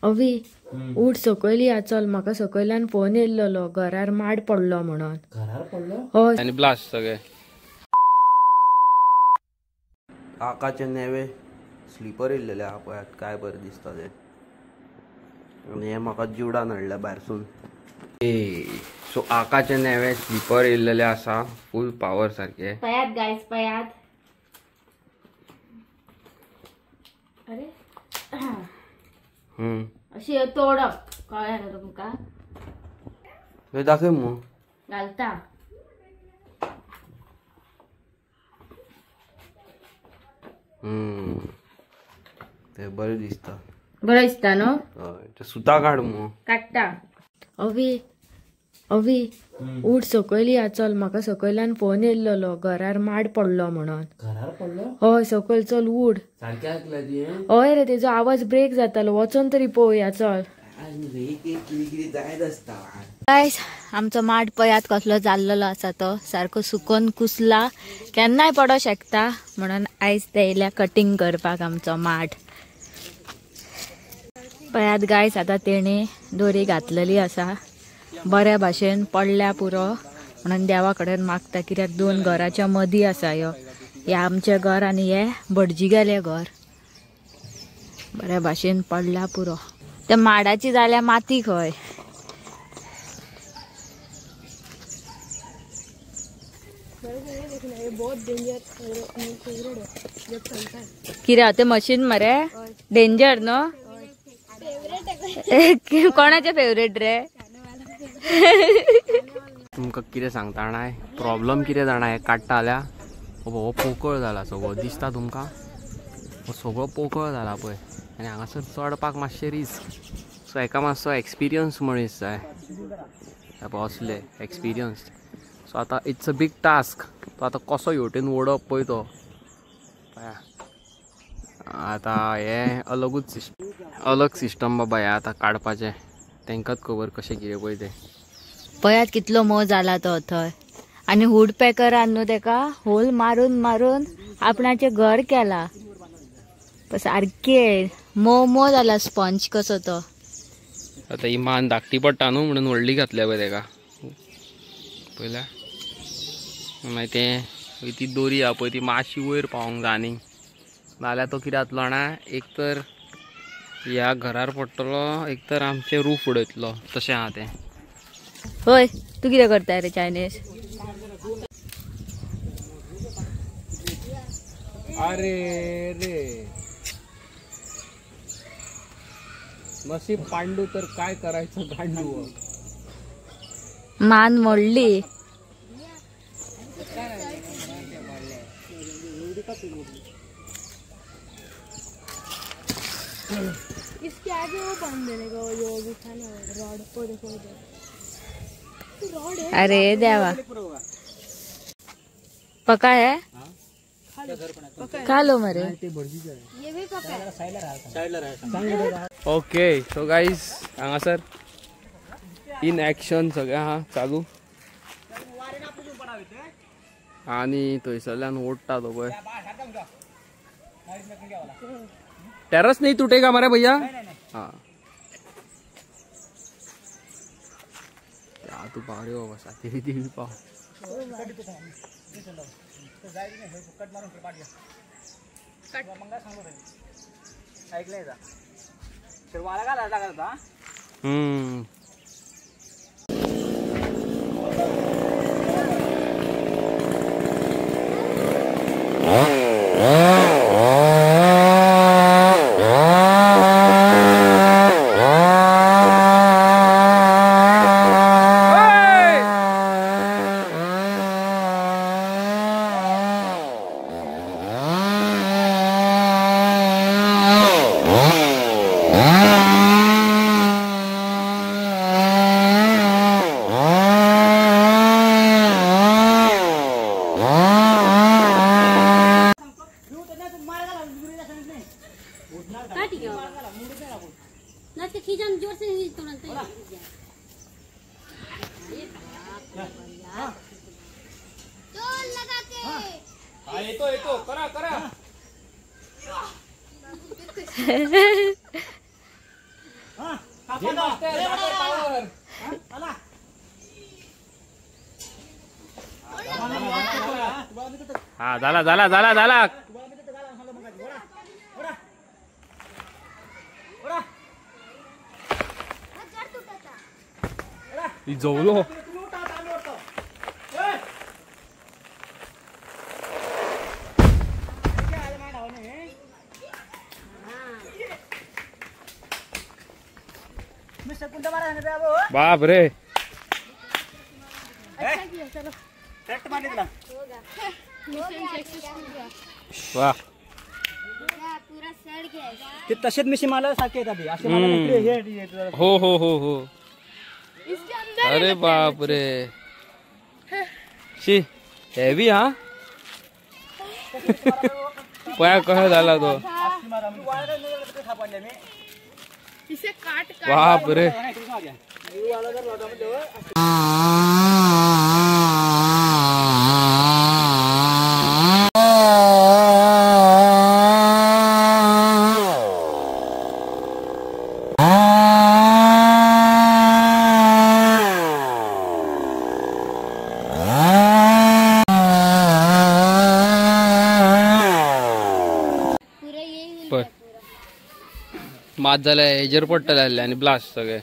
अवी उठ सकयल या चल, म्हाका सकयल्यान फोन येयल्लो घरार माड पडलो म्हणून. घरार पडलो? हय. आनी ब्लास्ट सगळे. आकाचे नेवे स्लीपर येयल्लेले आहा पळयात काय बरें दिसता ते. आनी हे म्हाका जिवडान हाडल्या भायरसून. ए सो आकाचे नेवे स्लीपर येयल्लेले आसा, फूल पावर सारके. पयात गायस पयात. अरे अशी तोडप कळ्ळें न्हू तुमकां? दाखय मु घालता. ते बरें दिसता. बरें दिसता न्हू? हय. ते सुता काड मु. काडटा. अवी अवी उठ सकयल या चल, म्हाका सकयल्यान फोन येयल्लो घरार माड पडलो म्हणून. घरार पडलो? हय सकयल चल उठ. सारकें आयकलें तुवें? हय रे, तेजो आवाज ब्रेक जातालो, वचोन तरी पळोवया चल. गायस आमचो माड पयात कसलो जाल्लेलो आसा तो सारको सुकोन कुसला, केन्नाय पडोंक शकता म्हणून आयज ते येयल्या कटींग करपाक आमचो माड. पयात गायस आतां तेणे दोरी घातलेली आसा, बऱ्या भाशेन पडल्या पुरो म्हणून देवा कडेन मागता, कित्याक दोन घराच्या मदीं आसा ह्यो. हे आमचें घर आनी हे भटजी गेलें घर. बऱ्या भाशेन पडल्या पुरो. त्या माडाची जाल्या माती खंय. कितें तें मशीन मरे डेंजर न्हू? कोणाचें फेवरेट रे? तुमकां कितें सांगता जाणा, प्रॉब्लम कितें जाणा, हें काडटा जाल्यार हो पोकळ जाला सगळो, दिसता तुमकां? हो सगळो पोकळ जाला पळय. आनी हांगासर चडपाक मातशें रिस्क. सो हेका मातसो एक्सपिरियन्स मनीस जाय, असले एक्सपिरियन्स. सो आतां it's a big task. तो आतां कसो हेवटेन ओडप पळय तो. आतां हें अलगूच अलग सिस्टम बाबा हें आतां काडपाचें, तांकांच खबर कशें कितें पळय तें. पळयात कितलो मोव जाला तो थंय. आनी वूड पॅकरान न्हू तेका होल मारून मारून आपणाचें घर केला, सारकें मोव मोव जाला स्पंज कसो तो. आतां ही मान धाकटी पडटा न्हू म्हणून व्हडली घातल्या पळय तेका पळयल्या. मागीर तें ती दोरी आहा पळय ती मातशी वयर पावोंक जाय आनी, नाल्यार तो कितें जातलो जाणा, एक तर ह्या घरार पडटलो, एक तर आमचें रूफ उडयतलो, तशें आहा तें. हय तूं कितें करता रे चायनीज? अरे रे नसीब पांडू तर काय करायचं गांडू. मान मोडली. इसके आगे वो बांध देने का, वो जो भी था ना रॉड को, देखो रॉड है. अरे देवा पका है, खा लो मरे. ये भी पका है. ओके सो गाइस हांगासर इन एक्शन सगळें आहा चालू. आनी थंयसरल्यान ओडटा तो पळय. टेरस नहीं टूटेगा हमारे भैया? हाँ क्या तू पाव रे बाबा, तेरी देवी पाव. करा करा. हा झाला झाला झाला झाला. जेवलो. बाप रे. वाह ते तसेच मिशी मला सारखे येतात असे मला. हो हो हो हो. अरे बाप रे. शी हेवी. हा पया कसा झाला तो. बाप रे. मात जाल्यार हेजेर पडटले आसले आनी ब्लास्ट सगळे.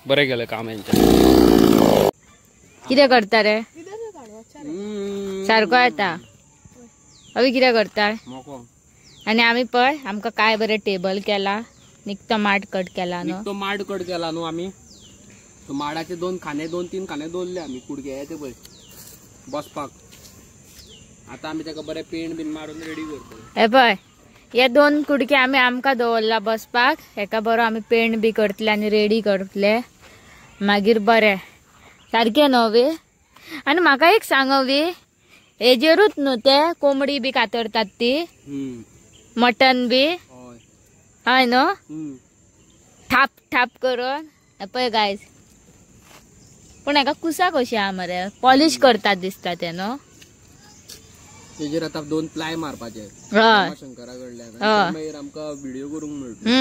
बरें केलें काम हेंचें. कितें करता रे? सारको येता. अवी कितें करता? आनी आमी पळय आमकां काय बरें टेबल केला. निकतो माड कट केला न्हू. निकतो माड कट केला न्हू आमी. माडाचे दोन खांदे दोन तीन खांदे दवरले आमी कुडके ते पळय बसपाक. आतां आमी ताका बरें पेंट बीन मारून रेडी करतले. हे पळय हे दोन कुडके आमी आमकां दवरला बसपाक. हेका बरो आमी पेंट बी करतले आनी रेडी करतले मागीर बरें सारकें न्हू वे. आनी म्हाका एक सांग वे, हेजेरूच न्हू ते कोंबडी बी कातरतात ती, मटन बी हय न्हू, थाप थाप करून. पळय गायज, पूण हेका कुसा कशी आहा मरे, पॉलिश करतात दिसता ते न्हू. तेजेर आतां दोन प्लाय मारपाचे शंकरा कडल्यान, मागीर आमकां व्हिडिओ करूंक मेळटलो.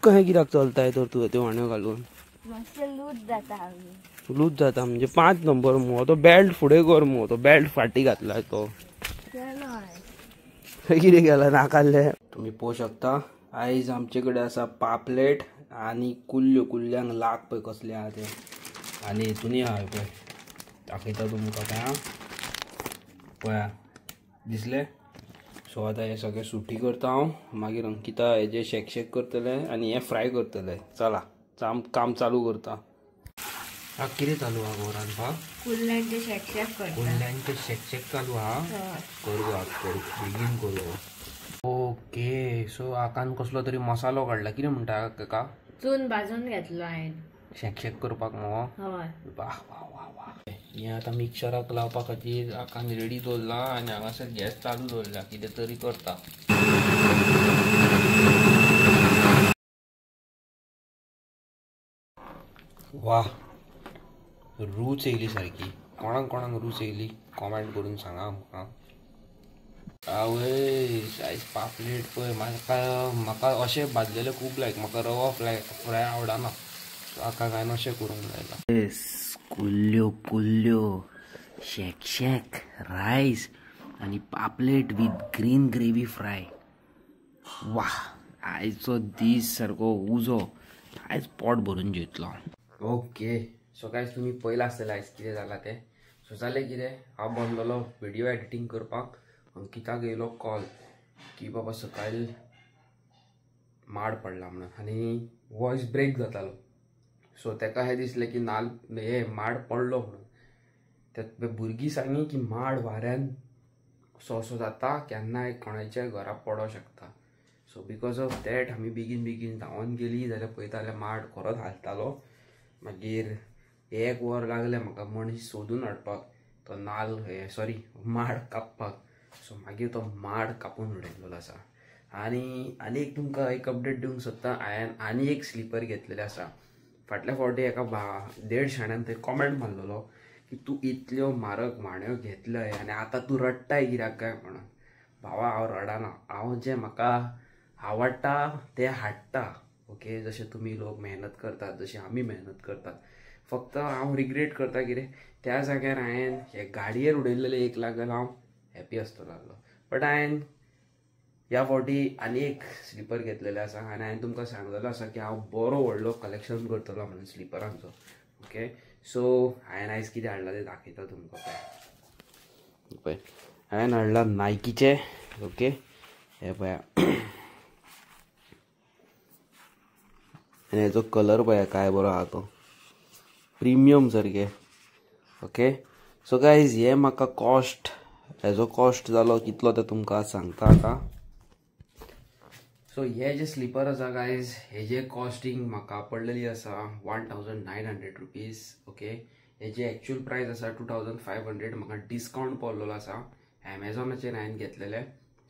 कशें कित्याक चलताय तर तूं त्यो वाण्यो घालून? लूज जाता. लूज जाता म्हणजे 5 नंबर मुगो तो बेल्ट फुडें कर मुगो, तो बेल्ट फाटी घातला तो कितें केला नाकाले. तुमी पळोवंक शकता आयज आमचे कडेन आसा पापलेट आनी कुल्ल्यो. कुल्ल्यांक लाग पळय कसले आहा ते. आनी हितूनय आहा पळय, दाखयता तुमकां काय पळया दिसले. सो आतां हें सगळें सुटी करता हांव, मागीर अंकिता हेजे शेक शेक करतलें आनी हें फ्राय करतलें. चला काम चालू करता. कितें चालू आहा गो रांदपाक? कुल्ल्यांचे शेक शेक करता. कुल्ल्यांचे शेक शेक चालू आहा. करू करू बेगीन करू. ओके सो आकान कसलो तरी मसालो काडला. कितें म्हणटा काका? चून भाजून घेतलो हांवें शेक शेक करपाक मगो. वाह वाह वाह वाह. हें आतां मिक्सराक लावपा खातीर आकान रेडी दवरला आनी हांगासर गॅस चालू दवरला. कितें तरी करता. वाह रूच येयली सारकी. कोणाक कोणाक रूच येयली कॉमेंट करून सांगा आमकां. आवय आयज पापलेट पळय म्हाका म्हाका अशें भाजलेलें खूब लायक. म्हाका रवा फ्राय फ्राय आवडना. आका हांवें अशें करूंक लायलां. कुल्ल्यो कुल्ल्यो शेक शेक रायस आनी पापलेट विथ ग्रीन ग्रेवी फ्राय. वाह आयचो दीस सारको उजो. आयज पोट भरून जेवतलो. ओके सो गायज तुमी पळयलां आसतलें आयज कितें जालां तें. सो जालें कितें, हांव बसलेलो व्हिडियो एडिटींग करपाक. अंकिताक येयलो कॉल की बाबा सकाळी माड पडला म्हणून आनी वॉयस ब्रेक जातालो. सो तेका हें दिसलें की नाल हे माड पडलो म्हणून. ते भुरगीं सांगी की माड वाऱ्यान असो असो जाता, केन्नाय कोणाच्या घरा पडोंक शकता. सो because of that आमी बेगीन बेगीन धांवन गेली जाल्यार पळयता जाल्यार माड खरोच हालतालो. मागीर 1 वर लागलें म्हाका मनीस सोदून हाडपाक तो नाल हे सॉरी माड कापपाक. सो मागीर तो माड कापून उडयल्लो आसा. आनी आनी एक तुमकां एक अपडेट दिवंक सोदता, हांवें आनी एक स्लिपर घेतलेले आसा. फाटल्या फावटी एका 1.5 शाण्यान थंय कॉमेंट मारलेलो की तूं इतल्यो म्हारग व्हाण्यो घेतलय आनी आतां तूं रडटाय कित्याक काय म्हणून. भावा हांव रडना. हांव जें म्हाका आवडटा ते हाडटा. ओके, जशे तुमी लोक मेहनत करतात जशे आमी मेहनत करतात. फक्त हांव रिग्रेट करता कितें त्या जाग्यार हांवें हे गाडयेर उडयल्लेले 1 लाख जाल्यार हांव हॅपी आसतलो आसलो. बट हांवें ह्या फावटी आनी एक स्लिपर घेतलेले आसा आनी हांवें तुमकां सांगलेलो आसा की हांव बरो व्हडलो कलेक्शन करतलो म्हणून स्लिपरांचो. ओके, सो हांवें आयज कितें हाडलां तें दाखयता तुमकां. पळय हांवें हाडलां नायकीचे. ओके, हे पळया आनी हेचो कलर पळया काय बरो आहा तो, प्रिमियम सारके. ओके, सो गायज हे म्हाका कॉस्ट, हेजो कॉस्ट जालो कितलो ते तुमकां सांगता आतां. सो हे जे स्लिपर आसा गायज हेजे कॉस्टिंग म्हाका पडलेली आसा 1900 रुपीज. ओके, हेजे एक्चुअल प्रायस आसा 2500. म्हाका डिस्कावंट पडलेलो आसा एमेझॉनाचेर हांवें घेतलेले.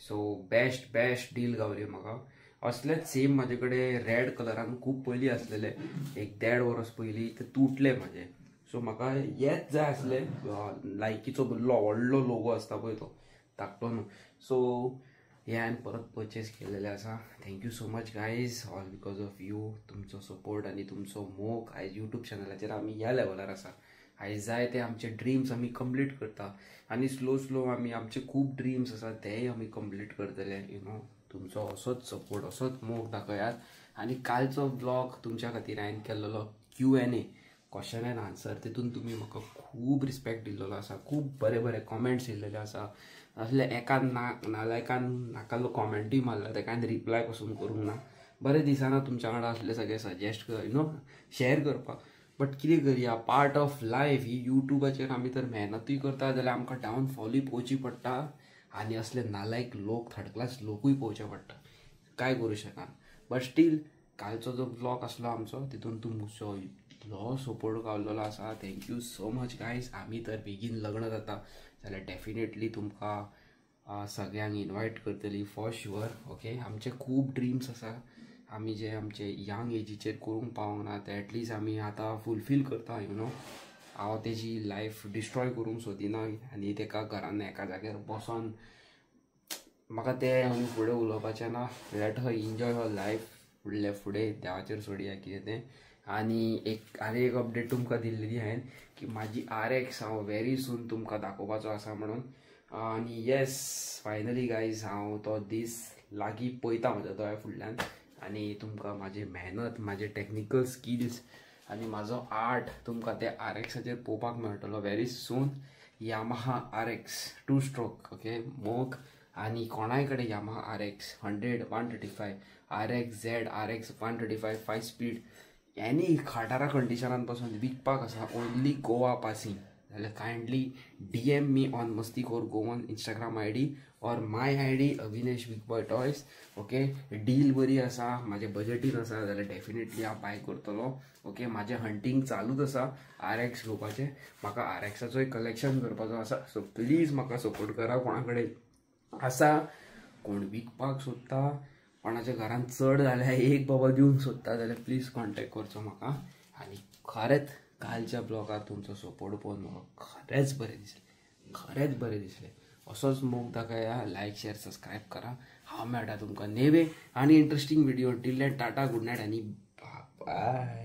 सो बेस्ट बेस्ट डील गावली म्हाका. असलेच सेम म्हाजे कडेन रेड कलरान खूब पयलीं आसलेले, 1-1.5 वर्स पयलीं ते तुटले म्हाजे. सो म्हाका हेच जाय आसले, लायकीचो व्हडलो लोगो आसता पळय तो धाकटो न्हू. सो हे हांवें परत परचेज केलेले आसा. Thank you so much guys, all because of you. तुमचो सपोर्ट आनी तुमचो मोग आयज यूट्यूब चॅनलाचेर आमी ह्या लेवलार आसा. आयज जाय ते आमचे ड्रीम्स आमी कंप्लीट करता आनी स्लो स्लो आमी आमचे खूब ड्रीम्स आसा तेय आमी कंप्लीट करतले. You know, तुमचो असोच सपोर्ट असोच मोग दाखयात. आनी कालचो ब्लॉग तुमच्या खातीर हांवें केल्लो Q&A, question and answer, तितून तुमी म्हाका खूब रिस्पेक्ट दिल्लो आसा, खूब बरे बरे कॉमेंट्स येयल्लेले आसा. असले एका नालायकान नाकालो कॉमेंटूय मारला तेका हांवें रिप्लाय पसून करूंक ना. बरें दिसना तुमच्या वांगडा असले सगळे सजेस्ट you know share करपाक. बट कितें करया, पार्ट ऑफ लायफ ही. यूट्यूबाचेर आमी तर मेहनतूय करता जाल्यार आमकां डावनफॉलूय पळोवची पडटा आनी असले नालायक लोक थर्ड क्लास लोकूय पळोवचे पडटा. काय करूं शकना. बट स्टील कालचो जो ब्लॉग आसलो आमचो तितून तुमचो इतलो सपोर्ट गावलेलो आसा. Thank you so much guys. आमी तर बेगीन लग्न जाता जाल्यार डेफिनेटली तुमकां सगळ्यांक इनवायट करतली फॉर शुअर. ओके, आमचे खूब ड्रीम्स आसा, आमी जे आमचे यंग एजीचेर करूंक पावोंक ना ते एटलिस्ट आमी आतां फुलफील करता. You know, हांव तेजी लायफ डिस्ट्रॉय करूंक सोदिना आनी तेका घरान एका जाग्यार बसोन म्हाका तें आनी फुडें उलोवपाचें ना. Let her enjoy her life. फुडले फुडें देवाचेर सोडया कितें तें. आनी एक अपडेट तुमकां दिल्ली हांवें की म्हाजी RX हांव वेरी सून तुमकां दाखोवपाचो आसा म्हणून. आनी येस, फायनली गायज हांव तो दीस लागीं पळयता म्हज्या दोळ्या फुडल्यान आनी तुमकां म्हाजी मेहनत, म्हाजे टॅक्निकल स्किल्स आनी म्हाजो आर्ट तुमकां ते RXाचेर पळोवपाक मेळटलो very soon. Yamaha RX 2 stroke. Okay, मोग आनी कोणाय कडेन Yamaha RX 100, 135, RX Z, RX 135 5 speed any खाटारा कंडिशनान पासून विकपाक आसा, ओनली गोवा पासिंग. जाल्यार kindly DM me on Mastikhor Goan Instagram ID or my ID Avinesh big boy toys. Okay, deal बरी आसा, म्हाजे बजेटीन आसा जाल्यार डेफिनेटली हांव बाय करतलो. ओके, म्हाजें हंटींग चालूच आसा RX घेवपाचें. म्हाका RXाचोय कलेक्शन करपाचो आसा. सो प्लीज म्हाका सपोर्ट करा. कोणा कडेन आसा, कोण विकपाक सोदता, कोणाच्या घरान चड जाल्यार एक बाबा दिवंक सोदता जाल्यार प्लीज कॉन्टेक्ट करचो म्हाका. आनी खरेंच कालच्या ब्लॉगार तुमचो सपोर्ट पळोवन म्हाका खरेंच बरें दिसलें, खरेंच बरें दिसलें. असोच मोग दाखया, लायक शेअर सबस्क्रायब करा. हांव मेळटा तुमकां नेवे आनी interesting video. Till then tata, good night आनी बाय.